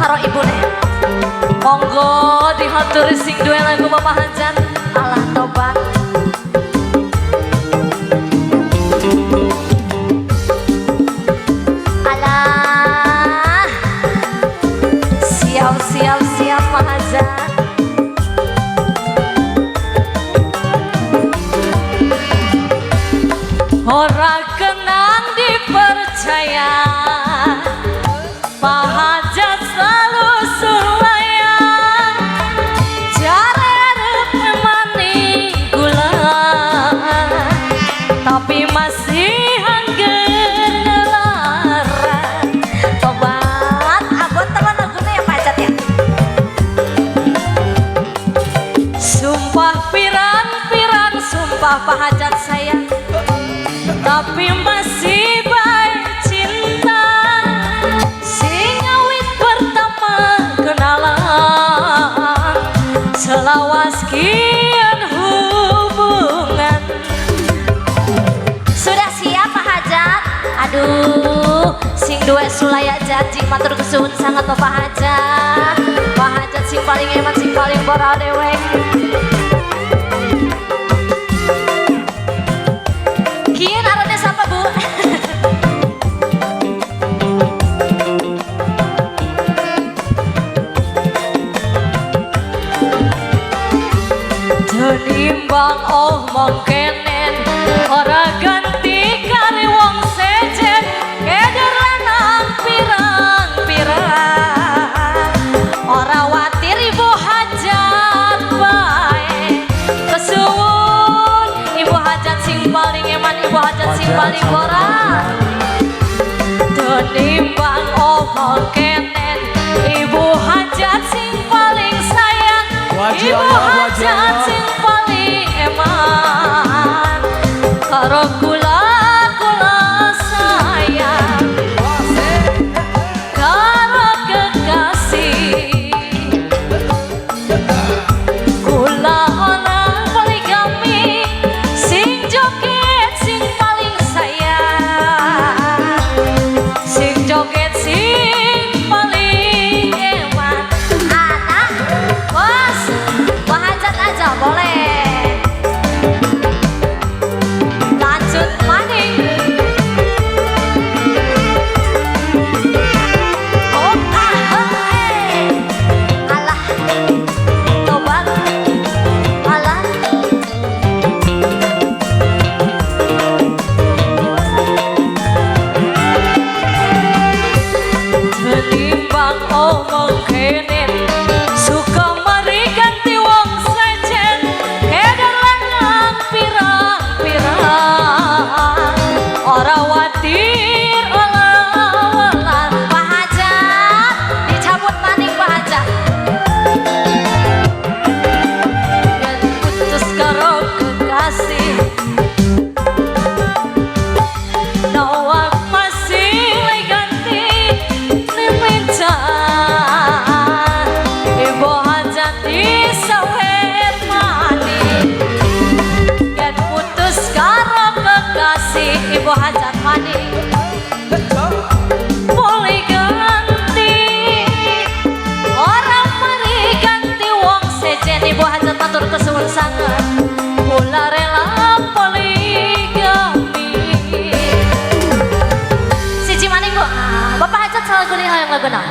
Karo ibune. Monggo dihaturi sing duwe lagu Bapak Hajat. Alah tobat. Alah. Siap siap siap Pak Hajat. Ora kenang dipercaya, Pak Hajat selalu sulayan, jare arep mani gula, tapi masih angger ngelarang. Tobat, abot teman lagune ya Pak Hajat ya. Sumpah pirang-pirang sumpah Pak Hajat sayang, tapi masih baik cinta sing awit pertama kenalan, selawas kian hubungan. Sudah siap Pak Hajat? Aduh, sing duwe sulaya janji matur kesuwun sangat Bapak Hajat. Pak Hajat sing paling eman sing paling bora dewek. Kian arane siapa Bu? Tenimbang omong kenen ora ganti kari wong sejen, keder lanang pirang-pirang, ora watir ibu hajat bae. Kesuwun ibu hajat sing paling eman, ibu hajat sing paling ora. Tenimbang omong kenen ibu hajat sing paling sayang, ibu hajat sing paling eman, karo kula kula sayang, karo kekasih kula ora poligami, sing joget sing paling sayang, sing joget sing paling eman. Anak bos Pak Hajat aja boleh. Lanjut maning. Oh ah eh. Alah tobat. Alah. Tenimbang omong kenen suka mari ganti wong sejen, keder lanang pirang-pirang, ora watir olah-olah. Pak Hajat dicabut maning Pak Hajat. Yen putus karo kekasih, nawak masih ganti liminca, ibu hajat disawer maning. Yen putus karo kekasih, ibu hajat maning boleh ganti, ora mari ganti wong sejen. Ibu hajat matur kesuwun sanget, kula rela poligami. Siji maning Bu. Bapak Hajat salah guni hayang lagu naon?